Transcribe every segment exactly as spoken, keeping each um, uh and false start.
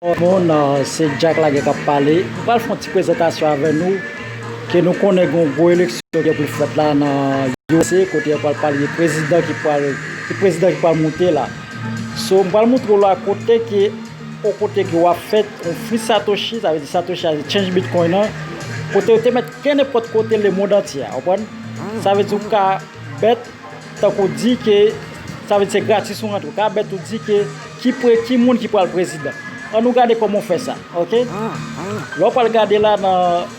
Moun, se Jack Laguerre k ap pale. M pral fè yon ti prezantasyon avè nou, ke nou konnen gen yon gwo eleksyon ki gen pou l fèt la nan U S A, kote yo pral pale de prezidan ki pral, ki prezidan ki pral monte la. So, m pral montre w la kote ke, yon kote ke w ap fè yon free Satoshi, sa vle di Satoshi a se change Bitcoin nan, kote yo te mèt kenenpòt kote lemonn antye a, w konprann? Sa vle di w ka bet, tankou di ke, sa vle di se gratis ou rantre. Ou ka bet ou di ke ki pre, ki moun ki pral prezidan. Ann nou gade kòman w fè sa, oke? Lè w pral gade la nan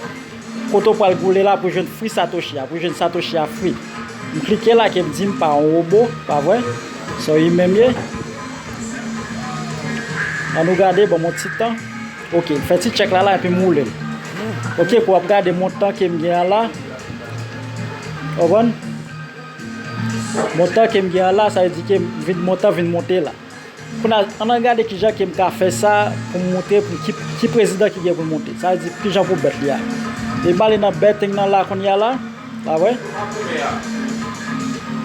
kote w pral goule la pou jwenn free Satoshi a, pou jwenn Satoshi a free. M klike la ke m di m pa yon wobo, pa vre? Se yon imen m ye. Ann nou gade, ban m yon ti tan. Oke, fè ti tchèk la la epi m woule l. Oke, pou w ap gade montan ke m gen an la. Konprann? Montan ke m gen an la, sa vle di ke m vin, montan vin monte la. Kounye a, ann al gade kijan ke m ka fè sa pou m montre pou ki, ki prezidan ki gen pou l monte. Sa vle di kijan pou bet li a. E m ale nan betting nan la kounye a la. Pa vre?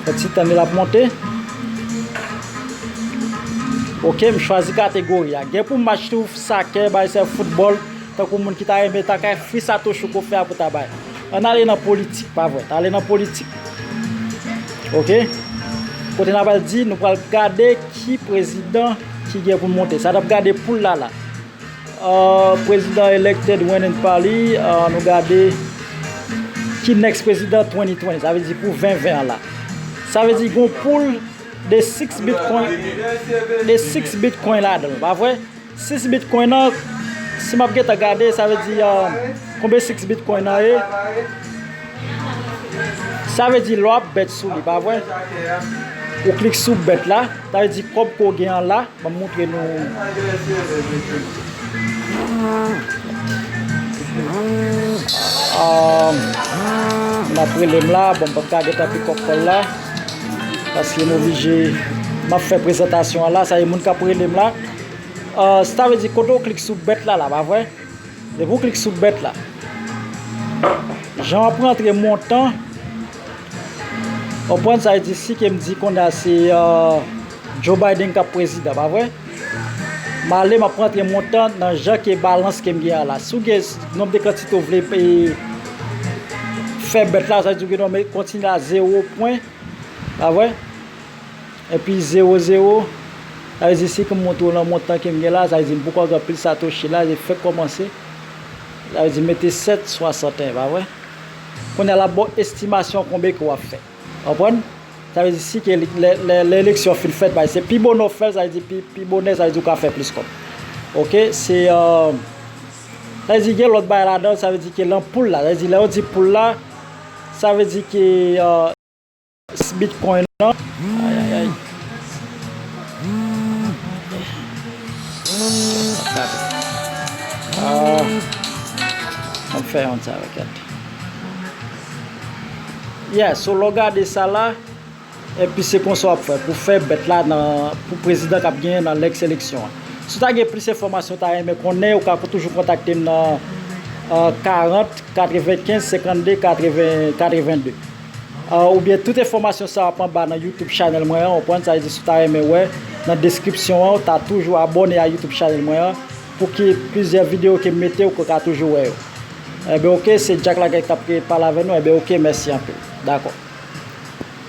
Fè ti tan li l ap monte. Oke, m chwazi kategori a. Gen pou match tou, soccer, bay se foutbòl. Tankou moun ki ta renmen, ta kay free Satoshi ou ko fè a pou ta bay. Ann ale nan politik, pa vre? Ta ale nan politik. Oke? Kote n a pral di, nou pral gade ki prezidan ki gen pou monte. Sa n ap gade poul la la. Uh, prezidan elected win in Paris, uh, nou gade ki next prezidan twenty twenty, sa vle di pou ven ven an la. Sa vle di gon poul de six Bitcoin, de six Bitcoin ladan l, pa vre? Six Bitcoin nan, si m ap gentan gade, sa vle di, uh, konbyen six Bitcoin nan ye? Sa vle di lè w ap bet sou li, pa vre? Ou klik sou bet la, sa vle di kòb ke w gen an la, ban m montre nou. Ah, n ap rele m la, bon, m p ap ka gentan pikòp kòl la, paske m oblije, m ap fè prezantasyon an la, sa e moun k ap rele m la. Ah, sa vle di kote w klik sou bet la, la, pa vre? Depi w klik sou bet la, jan w ap rantre montan, w konprann sa vle di si ke m di kounye a se, euh, Joe Biden k ap prezidan, pa vre? M ale, m ap rantre montan nan jan ke balans ke m gen an la. Si w gen nonb de kantite w vle, e, fè bet la, sa vle di w gen nonm kontinye a zewo pwen, pa vre? Epi zewo zewo, sa vle di si ke m montre w nan montan ke m gen la, sa vle di m poko gen anpil Satoshi la, se fèk kòmanse. Sa vle di mete sèt swasanteyen, pa vre? Kounye a l ap ba w estimasyon konbyen ke w ap fè. Konprann? Sa vle di si ke lè, lè, lè eleksyon fin fèt, bay, se pi bonè w fè l, sa vle di pi, pi bonè, sa vle di w ka fè plis kòb. Oke, se, euh, sa vle di gen lòt bagay ladan, sa vle di ke lan poul la, sa vle di lè yo di poul la, sa vle di ke, euh, Bitcoin nan. Ay, ay, ay. Ah, ann fè yon sa avèk gad. Yeah, so lè w gade sa la, epi se konsa w ap fè pou fè bet la nan, pou prezidan k ap genyen nan next eleksyon an. Si w ta gen plis enfòmasyon, w ta renmen konnen, ou ka toujou kontakte m nan, euh, karant, katrevenkenz, senkannde, katreven, katrevenn de. Ah, oubyen tout enfòmasyon sa ap anba nan YouTube channel mwen an, w konprann, sa vle di si w ta renmen wè, nan deskripsyon an, w ta toujou abòne a YouTube channel mwen an, pou ke plizyè videyo ke m mete, ou ka toujou wè yo. Enben, oke, se Jack Laguerre k t ap pale avè nou, enben, oke, mèsi anpil. Dakò.